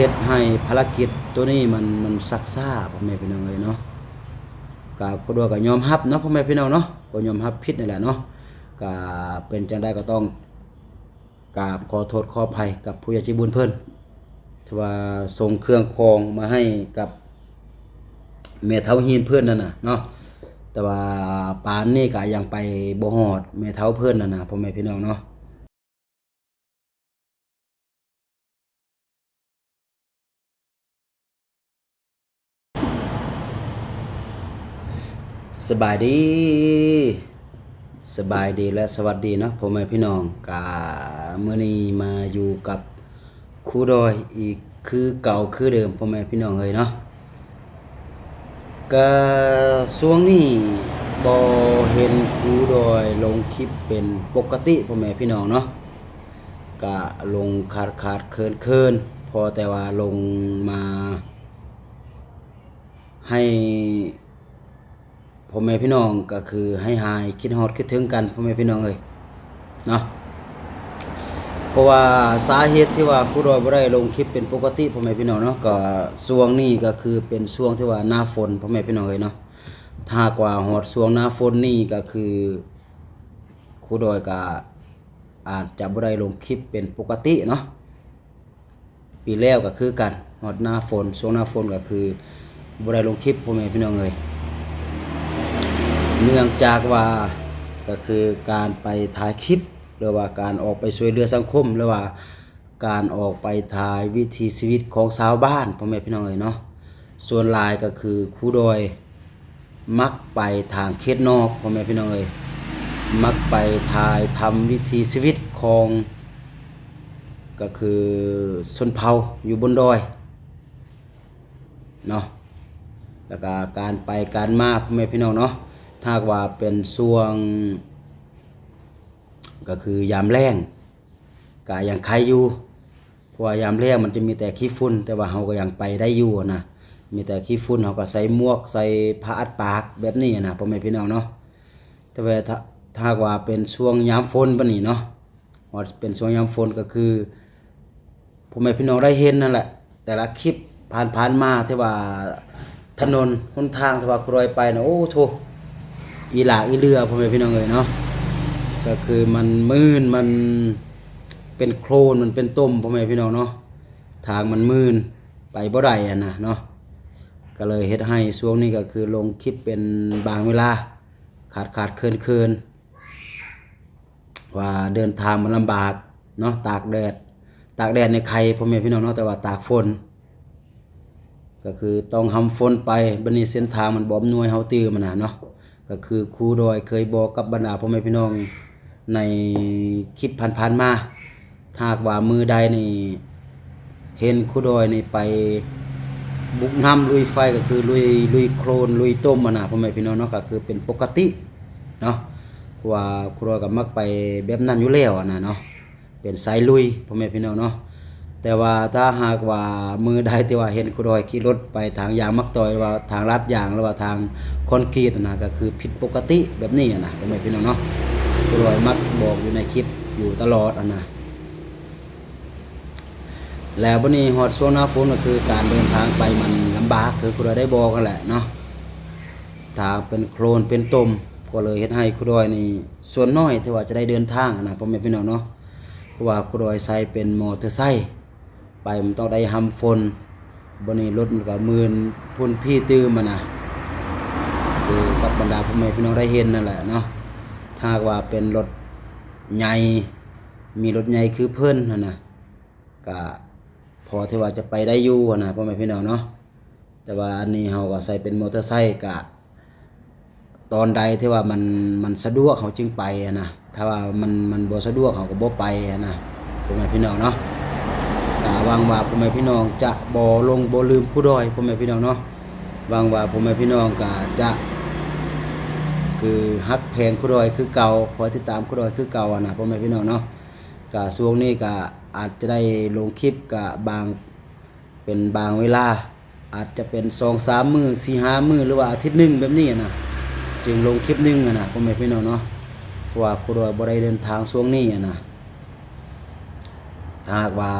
ເຮັດໃຫ້ພາລະກິດໂຕນີ້ມັນ ມັນຊັກຊ້າ ພໍ່ແມ່ພີ່ນ້ອງເອີຍເນາະ. ກະ ຄວາມດ້ວຍກະຍອມຮັບເນາະ ພໍ່ແມ່ພີ່ນ້ອງເນາະ, ກໍຍອມຮັບຜິດນັ້ນແຫຼະເນາະ. ກະເປັນຈັ່ງໃດກໍຕ້ອງກາບຂໍໂທດຂໍອະໄພກັບຜູ້ໃຫຍ່ໃຈບຸນເພິ່ນ ທີ່ວ່າສົ່ງເຄື່ອງຂອງມາໃຫ້ກັບແມ່ເຖົ້າຮີນເພິ່ນນັ້ນນະເນາະ. ແຕ່ວ່າປານນີ້ກະຍັງໄປບໍ່ຮອດແມ່ເຖົ້າເພິ່ນນັ້ນນະ ພໍ່ແມ່ພີ່ນ້ອງເນາະ. ສະບາຍດີ ສະບາຍດີ ແລະ ສະຫວັດດີເນາະ ພໍ່ແມ່ພີ່ນ້ອງ. ກະມື້ນີ້ມາຢູ່ກັບຄູດອຍອີກຄືເກົ່າຄືເດີມ ພໍ່ແມ່ພີ່ນ້ອງເອີຍເນາະ. ກະຊ່ວງນີ້ບໍ່ເຫັນຄູດອຍລົງຄລິບເປັນປົກກະຕິ ພໍ່ແມ່ພີ່ນ້ອງເນາະ. ກະລົງຂາດໆເຂີນໆ ພໍແຕ່ວ່າລົງມາໃຫ້ພໍ່ແມ່ພີ່ນ້ອງ ກະຄືໃຫ້ຫາຍຄິດຮອດຄິດເຖິງກັນ ພໍ່ແມ່ພີ່ນ້ອງເອີຍເນາະ. ເພາະວ່າສາເຫດທີ່ວ່າຄູດອຍບໍ່ໄດ້ລົງຄລິບເປັນປົກກະຕິ ພໍ່ແມ່ພີ່ນ້ອງເນາະ ກະຊ່ວງນີ້ກະຄືເປັນຊ່ວງທີ່ວ່າໜ້າຝົນ ພໍ່ແມ່ພີ່ນ້ອງເອີຍເນາະ. ຖ້າຫາກວ່າຮອດຊ່ວງໜ້າຝົນນີ້ກະຄືຄູດອຍກະອາດຈະບໍ່ໄດ້ລົງຄລິບເປັນປົກກະຕິເນາະ. ປີແລ້ວກະຄືກັນ ຮອດໜ້າຝົນ ຊ່ວງໜ້າຝົນກະຄືບໍ່ໄດ້ລົງຄລິບ ພໍ່ແມ່ພີ່ນ້ອງເອີຍ. ເນື່ອງຈາກວ່າກະຄືການໄປຖ່າຍຄລິບ ຫຼືວ່າການອອກໄປຊ່ວຍເຫຼືອສັງຄົມ ຫຼືວ່າການອອກໄປຖ່າຍວິຖີຊີວິດຂອງຊາວບ້ານ ພໍ່ແມ່ພີ່ນ້ອງເອີຍເນາະ. ສ່ວນຫຼາຍກະຄືຄູດອຍ ມັກໄປທາງເຂດນອກ ພໍ່ແມ່ພີ່ນ້ອງເອີຍ, ມັກໄປຖ່າຍທຳວິຖີຊີວິດຂອງ ກະຄືຊົນເຜົ່າຢູ່ບົນດອຍເນາະ. ແລ້ວກະການໄປການມາ ພໍ່ແມ່ພີ່ນ້ອງເນາະ, ຖ້າຫາກວ່າເປັນຊ່ວງ ກະຄືຍາມແລ້ງ ກະຍັງໄຄຢູ່ ເພາະວ່າຍາມແລ້ງມັນຈະມີແຕ່ຂີ້ຝຸ່ນ, ແຕ່ວ່າເຮົາກໍຍັງໄປໄດ້ຢູ່ຫັ້ນນະ, ມີແຕ່ຂີ້ຝຸ່ນ ເຮົາກໍໃສ່ໝວກ ໃສ່ຜ້າອັດປາກແບບນີ້ຫັ້ນນະ ພໍ່ແມ່ພີ່ນ້ອງເນາະ. ແຕ່ວ່າຖ້າ ຖ້າຫາກວ່າເປັນຊ່ວງຍາມຝົນບາດນີ້ເນາະ, ຮອດເປັນຊ່ວງຍາມຝົນ ກໍຄືພໍ່ແມ່ພີ່ນ້ອງໄດ້ເຫັນນັ້ນແຫຼະ ແຕ່ລະຄລິບຜ່ານໆມາ ທີ່ວ່າ ຖະໜົນຫົນທາງທີ່ວ່າຄູດອຍໄປນະ ໂອ້ໂທ້ ອີຫຼາກອີເຫຼືອ ພໍ່ແມ່ພີ່ນ້ອງເອີຍເນາະ. ກໍຄືມັນມື່ນ ມັນເປັນໂຄລນ ມັນເປັນຕົມ ພໍ່ແມ່ພີ່ນ້ອງເນາະ, ທາງມັນມື່ນ ໄປບໍ່ໄດ້ຫັ້ນນະເນາະ. ກໍເລີຍເຮັດໃຫ້ຊ່ວງນີ້ກໍຄືລົງຄລິບເປັນບາງເວລາ ຂາດໆເຂີນໆ ວ່າເດີນທາງມັນລຳບາກເນາະ, ຕາກແດດ ຕາກແດດນີ້ໄຄ ພໍ່ແມ່ພີ່ນ້ອງເນາະ, ແຕ່ວ່າຕາກຝົນ ກໍຄືຕ້ອງຮ່ຳຝົນໄປ, ບາດນີ້ເສັ້ນທາງມັນບໍ່ອຳນວຍເຮົາຕື່ມຫັ້ນນະເນາະ. ກໍຄືຄູດອຍເຄີຍບອກກັບບັນດາພໍ່ແມ່ພີ່ນ້ອງໃນຄລິບຜ່ານໆມາ, ຖ້າຫາກວ່າມື້ໃດນີ້ເຫັນຄູດອຍນີ້ໄປບຸກນ້ຳລຸຍໄຟ ກໍຄືລຸຍ ລຸຍໂຄລນ ລຸຍຕົມຫັ້ນນະ ພໍ່ແມ່ພີ່ນ້ອງເນາະ, ກໍຄືເປັນປົກກະຕິເນາະ, ເພາະວ່າຄູດອຍກໍມັກໄປແບບນັ້ນຢູ່ແລ້ວຫັ້ນນະເນາະ. ເປັນສາຍລຸຍ ພໍ່ແມ່ພີ່ນ້ອງເນາະ. ແຕ່ວ່າຖ້າຫາກວ່າມື້ໃດທີ່ວ່າເຫັນຄູດອຍຂີ່ລົດໄປທາງຢາງໝາກຕອຍ ຫຼືວ່າທາງລາດຢາງ ຫຼືວ່າທາງຄອນກຣີດຫັ້ນນະ ກໍຄືຜິດປົກກະຕິແບບນີ້ຫັ້ນນະ ພໍ່ແມ່ພີ່ນ້ອງເນາະ. ຄູດອຍມັກບອກຢູ່ໃນຄລິບຢູ່ຕະຫຼອດຫັ້ນນະ. ແລ້ວບາດນີ້ຮອດຊ່ວງໜ້າຝົນ ກໍຄືການເດີນທາງໄປມັນລຳບາກ ຄືຄູດອຍໄດ້ບອກຫັ້ນແຫຼະເນາະ, ທາງເປັນໂຄລນເປັນຕົມ ກໍເລີຍເຮັດໃຫ້ຄູດອຍນີ້ສ່ວນໜ້ອຍທີ່ວ່າຈະໄດ້ເດີນທາງຫັ້ນນະ ພໍ່ແມ່ພີ່ນ້ອງເນາະ. ເພາະວ່າຄູດອຍໃຊ້ເປັນມໍເຕີໄຊ ໄປມັນຕ້ອງໄດ້ຮ່ຳຝົນ, ບາດນີ້ລົດມັນກໍມື່ນຝຸ່ນພີຕື່ມຫັ້ນນະ ຄືກັບບັນດາພໍ່ແມ່ພີ່ນ້ອງໄດ້ເຫັນນັ້ນແຫຼະເນາະ. ຖ້າຫາກວ່າເປັນລົດໃຫຍ່ ມີລົດໃຫຍ່ຄືເພິ່ນຫັ້ນນະ ກະພໍທີ່ວ່າຈະໄປໄດ້ຢູ່ຫັ້ນນະ ພໍ່ແມ່ພີ່ນ້ອງເນາະ. ແຕ່ວ່າອັນນີ້ເຮົາກໍໃຊ້ເປັນມໍເຕີໄຊ ກະ ຕອນໃດທີ່ວ່າມັນ ມັນສະດວກເຮົາຈຶ່ງໄປຫັ້ນນະ, ຖ້າວ່າມັນ ມັນບໍ່ສະດວກເຮົາກໍບໍ່ໄປຫັ້ນນະ ພໍ່ແມ່ພີ່ນ້ອງເນາະ. ກະຫວັງວ່າພໍ່ແມ່ພີ່ນ້ອງຈະບໍ່ຫຼົງບໍ່ລືມຄູດອຍ ພໍ່ແມ່ພີ່ນ້ອງເນາະ. ຫວັງວ່າພໍ່ແມ່ພີ່ນ້ອງກະຈະ ຄືຮັກແພງຄູດອຍຄືເກົ່າ, ຄອຍຕິດຕາມຄູດອຍຄືເກົ່າຫັ້ນນະ ພໍ່ແມ່ພີ່ນ້ອງເນາະ. ກະຊ່ວງນີ້ກະອາດຈະໄດ້ລົງຄລິບກະບາງ ເປັນບາງເວລາ ອາດຈະເປັນສອງສາມມື້ ສີ່ຫ້າມື້ ຫຼືວ່າອາທິດໜຶ່ງແບບນີ້ນະ ຈຶ່ງລົງຄລິບໜຶ່ງຫັ້ນນະ ພໍ່ແມ່ພີ່ນ້ອງເນາະ. ເພາະວ່າຄູດອຍບໍ່ໄດ້ເດີນທາງຊ່ວງນີ້ຫັ້ນນະ. ຖ້າຫາກວ່າ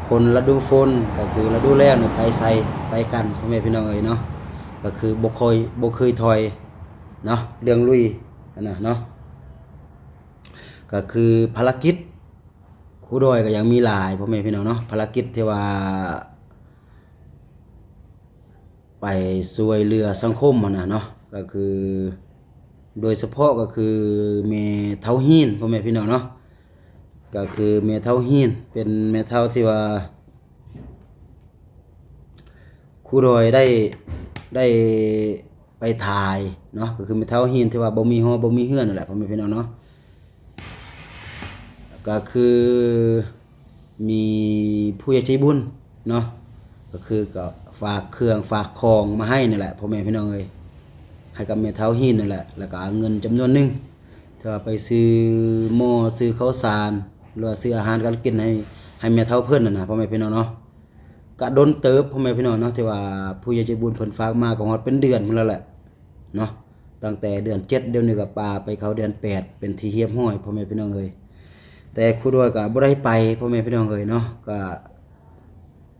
ຝົນລະດູຝົນ ກໍຄືລະດູແລ້ງນີ້ໄປໃສໄປກັນ ພໍ່ແມ່ພີ່ນ້ອງເອີຍເນາະ ກໍຄືບໍ່ຄ່ອຍ ບໍ່ເຄີຍຖອຍເນາະ ເລື່ອງລຸຍຫັ້ນນະເນາະ ກໍຄືພາລະກິດ ຄູດອຍກໍຍັງມີຫຼາຍ ພໍ່ແມ່ພີ່ນ້ອງເນາະ ພາລະກິດທີ່ວ່າ ໄປຊ່ວຍເຫຼືອສັງຄົມຫັ້ນນະເນາະ ກໍຄື ໂດຍສະເພາະກໍຄືແມ່ເຖົ້າຮີນ ພໍ່ແມ່ພີ່ນ້ອງເນາະ ກໍຄືແມ່ເຖົ້າຮີນ ເປັນແມ່ເຖົ້າທີ່ວ່າ ຄູດອຍໄດ້ ໄດ້ໄປຖ່າຍເນາະ ກໍຄືແມ່ເຖົ້າຮີນທີ່ວ່າບໍ່ມີຫໍບໍ່ມີເຮືອນນັ້ນແຫຼະ ພໍ່ແມ່ພີ່ນ້ອງເນາະ ກໍຄືມີຜູ້ໃຫຍ່ໃຈບຸນເນາະ ກໍຄືກໍຝາກເຄື່ອງຝາກຂອງມາໃຫ້ນັ້ນແຫຼະ ພໍ່ແມ່ພີ່ນ້ອງເອີຍ ໃຫ້ກັບແມ່ເຖົ້າຮີນນັ້ນແຫຼະ ແລ້ວກໍເອົາເງິນຈຳນວນໜຶ່ງ ທີ່ວ່າໄປຊື້ໝໍ້ ຊື້ເຂົ້າສານ ຫຼືວ່າຊື້ອາຫານການກິນໃຫ້ ໃຫ້ແມ່ເຖົ້າເພິ່ນນັ້ນນະ ພໍ່ແມ່ພີ່ນ້ອງເນາະ ກະດົນເຕີບ ພໍ່ແມ່ພີ່ນ້ອງເນາະ ທີ່ວ່າຜູ້ໃຫຍ່ໃຈບຸນເພິ່ນຝາກມາ ກໍຮອດເປັນເດືອນພຸ້ນແລ້ວແຫຼະເນາະ ຕັ້ງແຕ່ເດືອນເຈັດ ດຽວນີ້ກໍປາໄປເຂົ້າເດືອນແປດ ເປັນທີ່ຮຽບຮ້ອຍ ພໍ່ແມ່ພີ່ນ້ອງເອີຍ ແຕ່ຄູດອຍກໍບໍ່ໄດ້ໄປ ພໍ່ແມ່ພີ່ນ້ອງເອີຍເນາະ ກໍ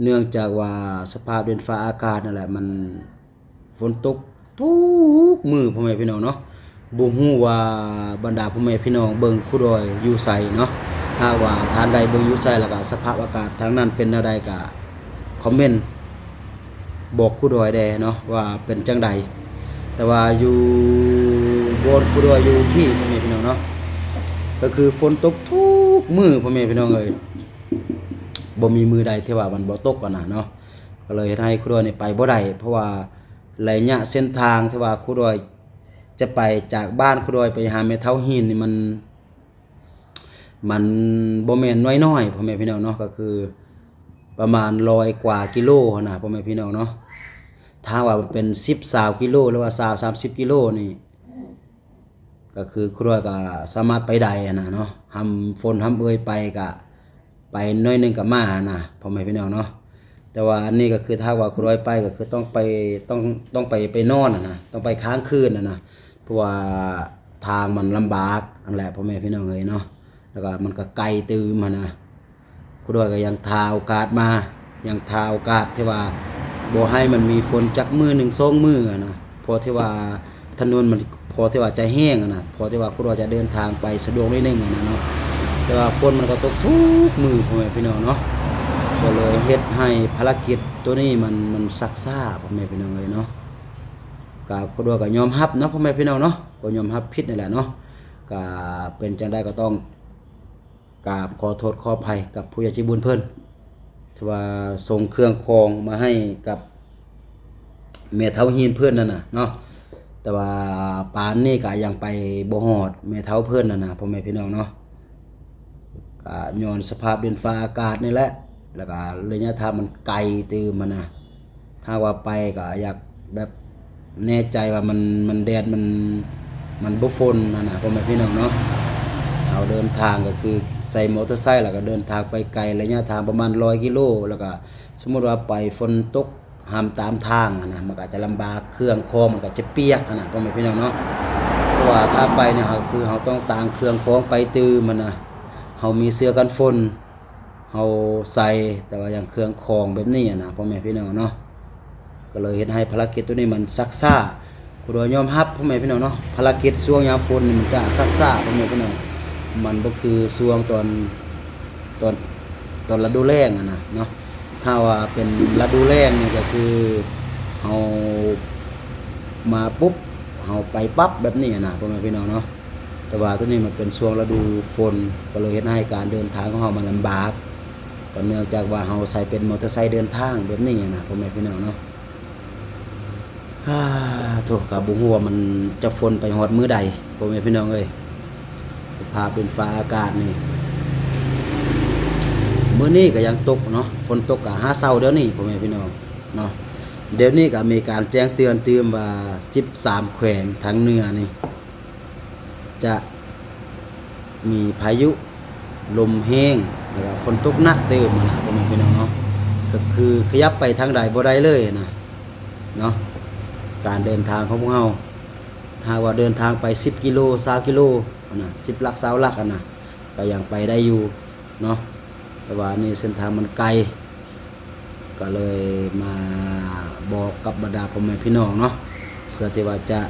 ເນື່ອງຈາກວ່າສະພາບດິນຟ້າອາກາດນັ້ນແຫຼະ ມັນ ຝົນຕົກທຸກມື້ ພໍ່ແມ່ພີ່ນ້ອງເນາະ ບໍ່ຮູ້ວ່າບັນດາພໍ່ແມ່ພີ່ນ້ອງເບິ່ງຄູດອຍຢູ່ໃສເນາະ ຖ້າວ່າທ່ານໃດເບິ່ງຢູ່ໃສ ແລ້ວກໍສະພາບອາກາດທາງນັ້ນເປັນແນວໃດ ກໍຄອມເມັນບອກຄູດອຍແດ່ເນາະ ວ່າເປັນຈັ່ງໃດ ແຕ່ວ່າຢູ່ບ່ອນຄູດອຍຢູ່ພີ້ ພໍ່ແມ່ພີ່ນ້ອງເນາະ ກໍຄືຝົນຕົກທຸກມື້ ພໍ່ແມ່ພີ່ນ້ອງເອີຍ ບໍ່ມີມື້ໃດທີ່ວ່າມັນບໍ່ຕົກຫັ້ນນະເນາະ ກໍເລີຍເຮັດໃຫ້ຄູດອຍນີ້ໄປບໍ່ໄດ້ ເພາະວ່າໄລຍະເສັ້ນທາງທີ່ວ່າຄູດອຍຈະໄປ ຈາກບ້ານຄູດອຍໄປຫາແມ່ເຖົ້າຮີນນີ້ ມັນ ມັນບໍ່ແມ່ນນ້ອຍໆ ພໍ່ແມ່ພີ່ນ້ອງເນາະ ກໍຄືປະມານຮ້ອຍກວ່າກິໂລຫັ້ນນະ ພໍ່ແມ່ພີ່ນ້ອງເນາະ ຖ້າວ່າເປັນສິບຊາວກິໂລ ຫຼືວ່າຊາວສາມສິບກິໂລນີ້ ກໍຄືຄູດອຍກໍສາມາດໄປໄດ້ຫັ້ນນະເນາະ ຫຳຝົນຫຳເອີຍໄປກໍໄປໜ້ອຍໜຶ່ງກໍມາຫັ້ນນະ ພໍ່ແມ່ພີ່ນ້ອງເນາະ ແຕ່ວ່າອັນນີ້ກໍຄືຖ້າວ່າຄູດອຍໄປກໍຄືຕ້ອງໄປ ຕ້ອງ ຕ້ອງໄປ ໄປນອນຫັ້ນນະ ຕ້ອງໄປຄ້າງຄືນຫັ້ນນະ ເພາະວ່າທາງມັນລຳບາກຫັ້ນແຫຼະ ພໍ່ແມ່ພີ່ນ້ອງເອີຍເນາະ ແລ້ວກໍມັນກໍໄກຕື່ມຫັ້ນນະ ຄູດອຍກໍຍັງຖ້າໂອກາດມາ ຍັງຖ້າໂອກາດທີ່ວ່າບໍ່ໃຫ້ມັນມີຝົນຈັກມື້ໜຶ່ງສອງມື້ຫັ້ນນະ ພໍທີ່ວ່າຖະໜົນມັນພໍທີ່ວ່າຈະແຫ້ງຫັ້ນນະ ພໍທີ່ວ່າຄູດອຍຈະເດີນທາງໄປສະດວກໜ້ອຍໜຶ່ງຫັ້ນນະເນາະ ແຕ່ວ່າຝົນມັນກໍຕົກທຸກມື້ ພໍ່ແມ່ພີ່ນ້ອງເນາະ ກໍເລີຍເຮັດໃຫ້ພາລະກິດໂຕນີ້ມັນ ມັນຊັກຊ້າ ພໍ່ແມ່ພີ່ນ້ອງເອີຍເນາະ ກໍຄູດອຍກໍຍອມຮັບເນາະ ພໍ່ແມ່ພີ່ນ້ອງເນາະ ກໍຍອມຮັບຜິດນັ້ນແຫຼະເນາະ ກໍເປັນຈັ່ງໃດກໍຕ້ອງ ກາບຂໍໂທດຂໍອະໄພກັບຜູ້ໃຫຍ່ໃຈບຸນເພິ່ນ ທີ່ວ່າສົ່ງເຄື່ອງຂອງມາໃຫ້ກັບແມ່ເຖົ້າຮີນເພິ່ນນັ້ນນະເນາະ ແຕ່ວ່າປານນີ້ກໍຍັງໄປບໍ່ຮອດແມ່ເຖົ້າເພິ່ນນັ້ນນະ ພໍ່ແມ່ພີ່ນ້ອງເນາະ ກໍຍ້ອນສະພາບດິນຟ້າອາກາດນີ້ແຫຼະ ແລ້ວກໍໄລຍະທາງມັນໄກຕື່ມຫັ້ນນະ ຖ້າວ່າໄປກໍຢາກແບບແນ່ໃຈວ່າມັນ ມັນແດດ ມັນ ມັນບໍ່ຝົນຫັ້ນນະ ພໍ່ແມ່ພີ່ນ້ອງເນາະ ເຮົາເດີນທາງກໍຄືໃສ່ມໍເຕີໄຊ ແລ້ວກໍເດີນທາງໄປໄກ ໄລຍະທາງປະມານຮ້ອຍກິໂລ ແລ້ວກໍສົມມຸດວ່າໄປຝົນຕົກຫຳຕາມທາງຫັ້ນນະ ມັນກໍອາດຈະລຳບາກ ເຄື່ອງຂອງມັນກໍຈະປຽກຫັ້ນນະ ພໍ່ແມ່ພີ່ນ້ອງເນາະ ເພາະວ່າຖ້າໄປນີ້ ເຮົາ ຄືເຮົາຕ້ອງຕາງເຄື່ອງຂອງໄປຕື່ມຫັ້ນນະ ເຮົາມີເສື້ອກັນຝົນ ເຮົາໃສ່ ແຕ່ວ່າຢ່າງເຄື່ອງຂອງແບບນີ້ຫັ້ນນະ ພໍ່ແມ່ພີ່ນ້ອງເນາະ ກໍເລີຍເຮັດໃຫ້ພາລະກິດໂຕນີ້ມັນຊັກຊ້າ ຄູດອຍຍອມຮັບ ພໍ່ແມ່ພີ່ນ້ອງເນາະ ພາລະກິດຊ່ວງຍາມຝົນນີ້ມັນຈະຊັກຊ້າ ພໍ່ແມ່ພີ່ນ້ອງ ມັນບໍ່ຄືຊ່ວງຕອນ ຕອນ ຕອນລະດູແລ້ງຫັ້ນນະເນາະ ຖ້າວ່າເປັນລະດູແລ້ງນີ້ກໍຄືເຮົາມາປຸບ ເຮົາໄປປັບແບບນີ້ຫັ້ນນະ ພໍ່ແມ່ພີ່ນ້ອງເນາະ ແຕ່ວ່າໂຕນີ້ມັນເປັນຊ່ວງລະດູຝົນ ກໍເລີຍເຮັດໃຫ້ການເດີນທາງຂອງເຮົາມັນລຳບາກ ກໍເນື່ອງຈາກວ່າເຮົາໃຊ້ເປັນມໍເຕີໄຊເດີນທາງແບບນີ້ນະ ພໍ່ແມ່ພີ່ນ້ອງເນາະ ໂທ້ ກໍບໍ່ຮູ້ວ່າມັນຈະຝົນໄປຮອດມື້ໃດ ພໍ່ແມ່ພີ່ນ້ອງເອີຍ ສະພາບດິນຟ້າອາກາດນີ້ ມື້ນີ້ກໍຍັງຕົກເນາະ ຝົນຕົກກໍຫາເຊົ້າດຽວນີ້ ພໍ່ແມ່ພີ່ນ້ອງເນາະ ດຽວນີ້ກໍມີການແຈ້ງເຕືອນຕື່ມວ່າ ສິບສາມແຂວງທາງເໜືອນີ້ ຈະມີພາຍຸລົມແຮງ ແລ້ວກໍຝົນຕົກໜັກຕື່ມນະ ພໍ່ແມ່ພີ່ນ້ອງເນາະ ກໍຄືຂະຫຍັບໄປທາງໃດບໍ່ໄດ້ເລີຍນະເນາະ ການເດີນທາງຂອງພວກເຮົາ ຖ້າວ່າເດີນທາງໄປສິບກິໂລ ຊາວກິໂລນະ ສິບຫຼັກ ຊາວຫຼັກຫັ້ນນະ ກໍຍັງໄປໄດ້ຢູ່ເນາະ ແຕ່ວ່າອັນນີ້ເສັ້ນທາງມັນໄກ ກໍເລີຍມາບອກກັບບັນດາພໍ່ແມ່ພີ່ນ້ອງເນາະ ເພື່ອທີ່ວ່າຈະ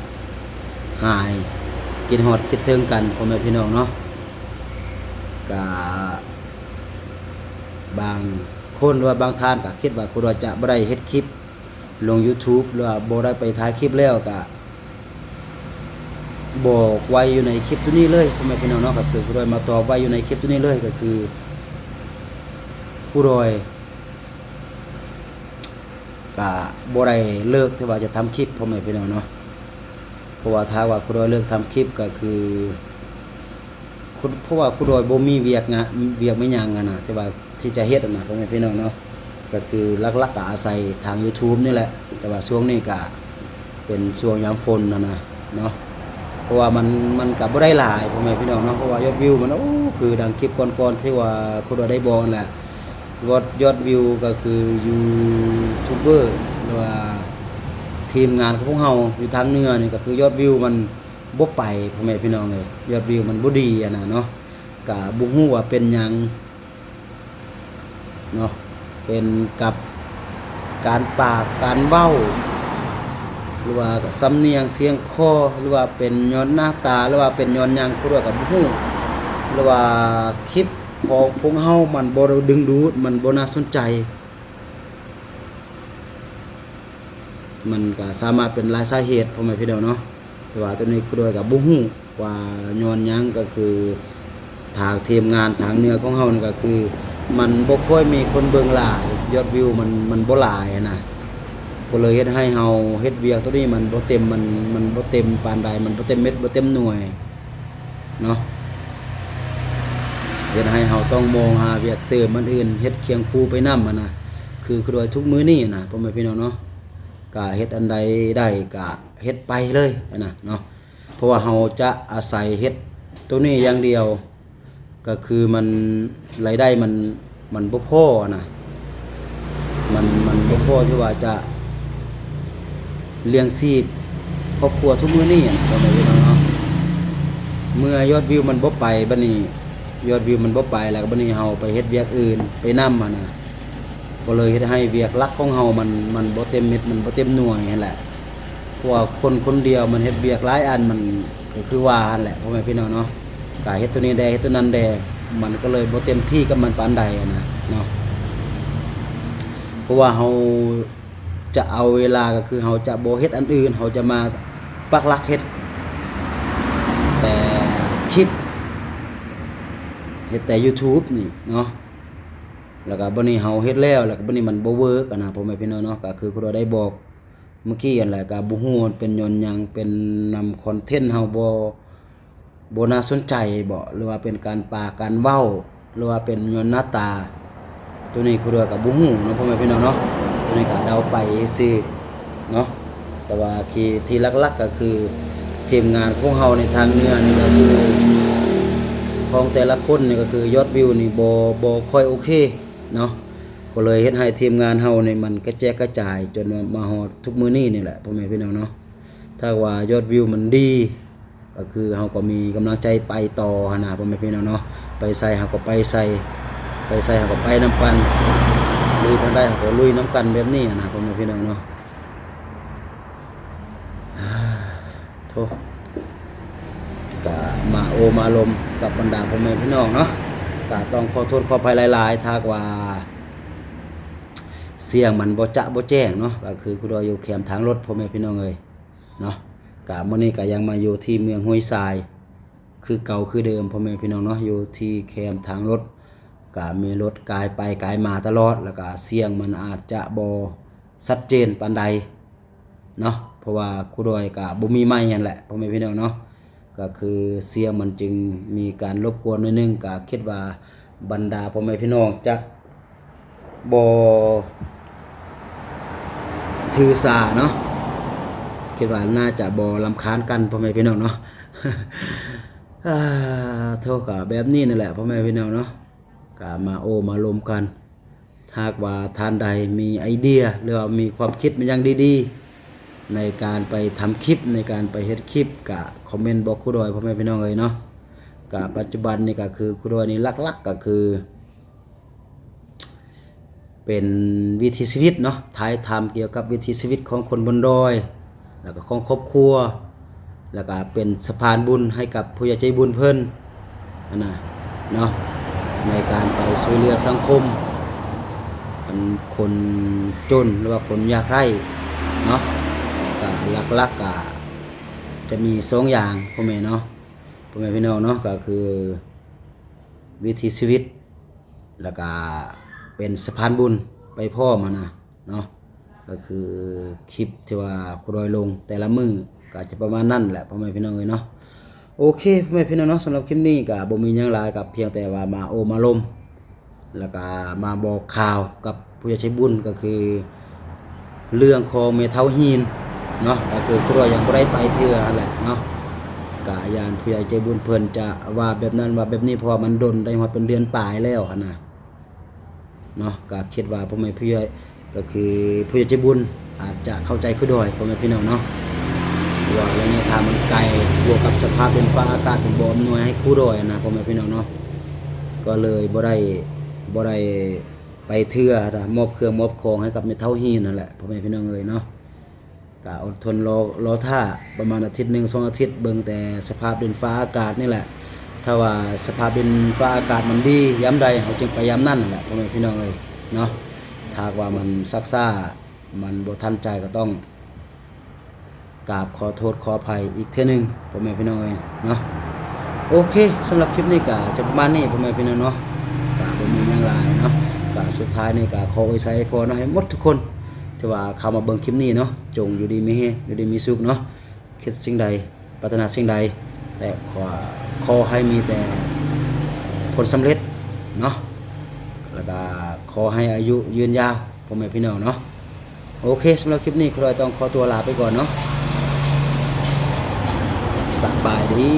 ຫາຍຄິດຮອດຄິດເຖິງກັນ ພໍ່ແມ່ພີ່ນ້ອງເນາະ. ກະບາງຄົນ ຫຼືວ່າບາງທ່ານກໍຄິດວ່າຄູດອຍຈະບໍ່ໄດ້ເຮັດຄລິບລົງ YouTube ຫຼືວ່າບໍ່ໄດ້ໄປຖ່າຍຄລິບແລ້ວ ກະບອກໄວ້ຢູ່ໃນຄລິບໂຕນີ້ເລີຍ ພໍ່ແມ່ພີ່ນ້ອງເນາະ. ກໍຄືຄູດອຍມາຕອບໄວ້ຢູ່ໃນຄລິບໂຕນີ້ເລີຍ ກໍຄືຄູດອຍ ກະບໍ່ໄດ້ເລີກທີ່ວ່າຈະທຳຄລິບ ພໍ່ແມ່ພີ່ນ້ອງເນາະ. ເພາະວ່າຖ້າວ່າຄູດອຍເລີກທຳຄລິບ ກໍຄື ຄຸ ເພາະວ່າຄູດອຍບໍ່ມີວຽກງານ ວຽກມີຫຍັງຫັ້ນນະ ທີ່ວ່າທີ່ຈະເຮັດຫັ້ນນະ ພໍ່ແມ່ພີ່ນ້ອງເນາະ. ກໍຄືຫຼັກໆກໍອາໄສທາງ YouTube ນີ້ແຫຼະ ແຕ່ວ່າຊ່ວງນີ້ກະ ເປັນຊ່ວງຍາມຝົນຫັ້ນນະເນາະ. ເພາະວ່າມັນ ມັນກໍບໍ່ໄດ້ຫຼາຍ ພໍ່ແມ່ພີ່ນ້ອງເນາະ ເພາະວ່າຍອດວິວມັນ ໂອ້ ຄືດັ່ງຄລິບກ່ອນໆ ທີ່ວ່າຄູດອຍໄດ້ບອກຫັ້ນແຫຼະ ຍອດ ຍອດວິວກໍຄືຢູທູບເບີ ຫຼືວ່າທີມງານຂອງພວກເຮົາຢູ່ທາງເໜືອນີ້ ກໍຄືຍອດວິວມັນບໍ່ໄປ ພໍ່ແມ່ພີ່ນ້ອງເອີຍ ຍອດວິວມັນບໍ່ດີຫັ້ນນະເນາະ. ກະບໍ່ຮູ້ວ່າເປັນຫຍັງ ເນາະ ເປັນກັບການປາກການເວົ້າ ຫຼືວ່າສຳນຽງສຽງຄໍ ຫຼືວ່າເປັນຍ້ອນໜ້າຕາ ຫຼືວ່າເປັນຍ້ອນຫຍັງ ຜູ້ໃດກໍບໍ່ຮູ້ ຫຼືວ່າຄລິບຂອງພວກເຮົາມັນບໍ່ດຶງດູດ ມັນບໍ່ໜ້າສົນໃຈ ມັນກໍສາມາດເປັນຫຼາຍສາເຫດ ພໍ່ແມ່ພີ່ນ້ອງເນາະ. ແຕ່ວ່າໂຕນີ້ຄູດອຍກໍບໍ່ຮູ້ວ່າຍ້ອນຫຍັງ ກໍຄືທາງທີມງານທາງເໜືອຂອງເຮົານີ້ ກໍຄືມັນບໍ່ຄ່ອຍມີຄົນເບິ່ງຫຼາຍ ຍອດວິວມັນ ມັນບໍ່ຫຼາຍຫັ້ນນະ ກໍເລີຍເຮັດໃຫ້ເຮົາເຮັດວຽກໂຕນີ້ມັນບໍ່ເຕັມ ມັນ ມັນບໍ່ເຕັມປານໃດ ມັນບໍ່ເຕັມເມັດບໍ່ເຕັມໜ່ວຍເນາະ ເຮັດໃຫ້ເຮົາຕ້ອງມອງຫາວຽກເສີມອັນອື່ນເຮັດຄຽງຄູ່ໄປນຳຫັ້ນນະ ຄື ຄືໂດຍທຸກມື້ນີ້ນະ ພໍ່ແມ່ພີ່ນ້ອງເນາະ. ກະເຮັດອັນໃດໄດ້ກະເຮັດໄປເລີຍຫັ້ນນະເນາະ ເພາະວ່າເຮົາຈະອາໄສເຮັດໂຕນີ້ຢ່າງດຽວ ກະຄືມັນ ລາຍໄດ້ມັນ ມັນບໍ່ພໍນະ ມັນ ມັນບໍ່ພໍທີ່ວ່າຈະລ້ຽງຊີບຄອບຄົວທຸກມື້ນີ້ນະ ພໍ່ແມ່ພີ່ນ້ອງເນາະ. ເມື່ອຍອດວິວມັນບໍ່ໄປ ບັດນີ້ຍອດວິວມັນບໍ່ໄປ ແລ້ວບັດນີ້ເຮົາໄປເຮັດວຽກອື່ນໄປນຳຫັ້ນນະ ກໍເລີຍເຮັດໃຫ້ວຽກຫຼັກຂອງເຮົາມັນ ມັນບໍ່ເຕັມເມັດ ມັນບໍ່ເຕັມໜ່ວຍຫັ້ນແຫຼະ. ເພາະວ່າຄົນຄົນດຽວມັນເຮັດວຽກຫຼາຍອັນ ມັນກໍຄືວ່າຫັ້ນແຫຼະ ພໍ່ແມ່ພີ່ນ້ອງເນາະ ກະເຮັດໂຕນີ້ແດ່ ເຮັດໂຕນັ້ນແດ່ ມັນກໍເລີຍບໍ່ເຕັມທີ່ກັບມັນປານໃດຫັ້ນນະເນາະ. ເພາະວ່າເຮົາຈະເອົາເວລາ ກໍຄືເຮົາຈະບໍ່ເຮັດອັນອື່ນ ເຮົາຈະມາປັກຫຼັກເຮັດແຕ່ຄລິບ ເຮັດແຕ່ YouTube ນີ້ເນາະ. ແລ້ວກໍບັດນີ້ເຮົາເຮັດແລ້ວ ແລ້ວກໍບັດນີ້ມັນບໍ່ເວີກຫັ້ນນະ ພໍ່ແມ່ພີ່ນ້ອງເນາະ. ກໍຄືຄູດອຍໄດ້ບອກເມື່ອກີ້ຫັ້ນແຫຼະ ກໍບໍ່ຮູ້ວ່າເປັນຍ້ອນຫຍັງ ເປັນນຳຄອນເທັນເຮົາບໍ່ ບໍ່ໜ້າສົນໃຈບໍ ຫຼືວ່າເປັນການປາກການເວົ້າ ຫຼືວ່າເປັນຍ້ອນໜ້າຕາ ໂຕນີ້ຄູດອຍກໍບໍ່ຮູ້ເນາະ ພໍ່ແມ່ພີ່ນ້ອງເນາະ. ໂຕນີ້ກໍເດົາໄປຊື່ໆ ເນາະ ແຕ່ວ່າທີ່ ທີ່ຫຼັກໆກໍຄືທີມງານຂອງເຮົາໃນທາງເໜືອນີ້ກໍຄື ຂອງແຕ່ລະຄົນນີ້ກໍຄືຍອດວິວນີ້ບໍ່ ບໍ່ຄ່ອຍໂອເຄເນາະ ກໍເລີຍເຮັດໃຫ້ທີມງານເຮົານີ້ມັນກະແຈກກະຈາຍຈົນວ່າມາຮອດທຸກມື້ນີ້ນີ້ແຫຼະ ພໍ່ແມ່ພີ່ນ້ອງເນາະ. ຖ້າວ່າຍອດວິວມັນດີ ກໍຄືເຮົາກໍມີກຳລັງໃຈໄປຕໍ່ຫັ້ນນະ ພໍ່ແມ່ພີ່ນ້ອງເນາະ. ໄປໃສເຮົາກໍໄປໃສ່ ໄປໃສເຮົາກໍໄປນຳກັນ ລຸຍທາງໃດເຮົາກໍລຸຍນຳກັນແບບນີ້ຫັ້ນນະ ພໍ່ແມ່ພີ່ນ້ອງເນາະ. ໂທ້ ກະມາໂອ້ມາລົມກັບບັນດາພໍ່ແມ່ພີ່ນ້ອງເນາະ ກະຕ້ອງຂໍໂທດຂໍອະໄພຫຼາຍໆ ຖ້າຫາກວ່າສຽງມັນບໍ່ຈະບໍ່ແຈ້ງເນາະ ກະຄືຄູດອຍຢູ່ແຄມທາງລົດ ພໍ່ແມ່ພີ່ນ້ອງເອີຍເນາະ. ກະມື້ນີ້ກະຍັງມາຢູ່ທີ່ເມືອງຫ້ວຍຊາຍ ຄືເກົ່າຄືເດີມ ພໍ່ແມ່ພີ່ນ້ອງເນາະ ຢູ່ທີ່ແຄມທາງລົດ ກະມີລົດກາຍໄປກາຍມາຕະຫຼອດ ແລ້ວກະສຽງມັນອາດຈະບໍ່ຊັດເຈນປານໃດເນາະ ເພາະວ່າຄູດອຍກະບໍ່ມີໄມຫັ້ນແຫຼະ ພໍ່ແມ່ພີ່ນ້ອງເນາະ ກະຄືສຽງມັນຈຶ່ງມີການລົບກວນໜ້ອຍໜຶ່ງ. ກະຄິດວ່າບັນດາພໍ່ແມ່ພີ່ນ້ອງຈະ ບໍ່ຖືສາເນາະ ຄິດວ່າໜ້າຈະບໍ່ລຳຄານກັນ ພໍ່ແມ່ພີ່ນ້ອງເນາະ. ອາ ໂທ ກະແບບນີ້ນັ້ນແຫຼະ ພໍ່ແມ່ພີ່ນ້ອງເນາະ ກະມາໂອ້ມາລົມກັນ. ຖ້າຫາກວ່າທ່ານໃດມີໄອເດຍ ຫຼືວ່າມີຄວາມຄິດມາຢ່າງດີໆ ໃນການໄປທຳຄລິບ ໃນການໄປເຮັດຄລິບ ກະຄອມເມັນບອກຄູດອຍ ພໍ່ແມ່ພີ່ນ້ອງເອີຍເນາະ. ກະປັດຈຸບັນນີ້ກະຄືຄູດອຍນີ້ຫຼັກໆ ກະຄື ເປັນວິຖີຊີວິດເນາະ, ຖ່າຍທຳກ່ຽວກັບວິຖີຊີວິດຂອງຄົນບົນດອຍ ແລ້ວກໍຂອງຄອບຄົວ ແລ້ວກໍເປັນສະພານບຸນໃຫ້ກັບຜູ້ໃຫຍ່ໃຈບຸນເພິ່ນຫັ້ນນະເນາະ, ໃນການໄປຊ່ວຍເຫຼືອສັງຄົມ ອັນຄົນຈົນ ຫຼືວ່າຄົນຍາກໄຮ້ເນາະ. ກໍຫຼັກໆກໍຈະມີສອງຢ່າງ ພໍ່ແມ່ເນາະ, ພໍ່ແມ່ພີ່ນ້ອງເນາະ, ກໍຄືວິຖີຊີວິດ ແລ້ວກະເປັນສະພານບຸນໄປພ້ອມຫັ້ນນະເນາະ. ກໍຄືຄລິບທີ່ວ່າຄູດອຍລົງແຕ່ລະມື້ ກໍຈະປະມານນັ້ນແຫຼະ ພໍ່ແມ່ພີ່ນ້ອງເອີຍເນາະ. ໂອເຄ ພໍ່ແມ່ພີ່ນ້ອງເນາະ, ສຳລັບຄລິບນີ້ກໍບໍ່ມີຫຍັງຫຼາຍ, ກໍພຽງແຕ່ວ່າມາໂອ້ມາລົມ ແລ້ວກະມາບອກຂ່າວກັບຜູ້ໃຫຍ່ໃຈບຸນ ກໍຄື ເລື່ອງຂອງແມ່ເຖົ້າຫີນເນາະ, ກໍຄືຜູ້ດອຍຍັງບໍ່ໄດ້ໄປເທື່ອຫັ້ນແຫຼະເນາະ. ກະຢ້ານຜູ້ໃຫຍ່ໃຈບຸນເພິ່ນຈະວ່າແບບນັ້ນວ່າແບບນີ້ ເພາະວ່າມັນດົນໄດ້ຮອດເປັນເດືອນປາຍແລ້ວຫັ້ນນະເນາະ. ກະຄິດວ່າພໍ່ແມ່ຜູ້ໃຫຍ່ ກໍຄືຜູ້ໃຫຍ່ໃຈບຸນອາດຈະເຂົ້າໃຈຄູດອຍ ພໍ່ແມ່ພີ່ນ້ອງເນາະ, ວ່າໄລຍະທາງມັນໄກ ບວກກັບສະພາບດິນຟ້າອາກາດມັນບໍ່ອຳນວຍໃຫ້ຄູດອຍນະ ພໍ່ແມ່ພີ່ນ້ອງເນາະ, ກໍເລີຍບໍ່ໄດ້ ບໍ່ໄດ້ ໄປເທື່ອ ມອບເຄື່ອງມອບຂອງໃຫ້ກັບແມ່ເຖົ້າຫີນຫັ້ນແຫຼະ ພໍ່ແມ່ພີ່ນ້ອງເອີຍເນາະ. ກະອົດທົນລໍ ລໍຖ້າປະມານອາທິດໜຶ່ງສອງອາທິດ ເບິ່ງແຕ່ສະພາບດິນຟ້າອາກາດນີ້ແຫຼະ. ຖ້າວ່າສະພາບດິນຟ້າອາກາດມັນດີຍາມໃດ ເຮົາຈຶ່ງໄປຍາມນັ້ນຫັ້ນແຫຼະ ພໍ່ແມ່ພີ່ນ້ອງເອີຍເນາະ. ຖ້າຫາກວ່າມັນຊັກຊ້າ ມັນບໍ່ທັນໃຈ ກໍຕ້ອງ ກາບຂໍໂທດຂໍອະໄພອີກເທື່ອໜຶ່ງ ພໍ່ແມ່ພີ່ນ້ອງເອີຍເນາະ. ໂອເຄ ສຳລັບຄລິບນີ້ກໍຈະປະມານນີ້ ພໍ່ແມ່ພີ່ນ້ອງເນາະ, ກໍບໍ່ມີຫຍັງຫຼາຍເນາະ. ກໍສຸດທ້າຍນີ້ກໍຂໍອວຍໄຊໃຫ້ພໍ່ເນາະ ໃຫ້ໝົດທຸກຄົນທີ່ວ່າເຂົ້າມາເບິ່ງຄລິບນີ້ເນາະ, ຈົ່ງຢູ່ດີມີແຮງ ຢູ່ດີມີສຸກເນາະ. ຄິດສິ່ງໃດ ປາດຖະໜາສິ່ງໃດ ແຕ່ຂໍ ຂໍໃຫ້ມີແຕ່ຜົນສຳເລັດເນາະ, ແລ້ວກໍຂໍໃຫ້ອາຍຸຍືນຍາວ ພໍ່ແມ່ພີ່ນ້ອງເນາະ. ໂອເຄ ສຳລັບຄລິບນີ້ ຄູດອຍຕ້ອງຂໍຕົວລາໄປກ່ອນເນາະ. ສະບາຍດີ.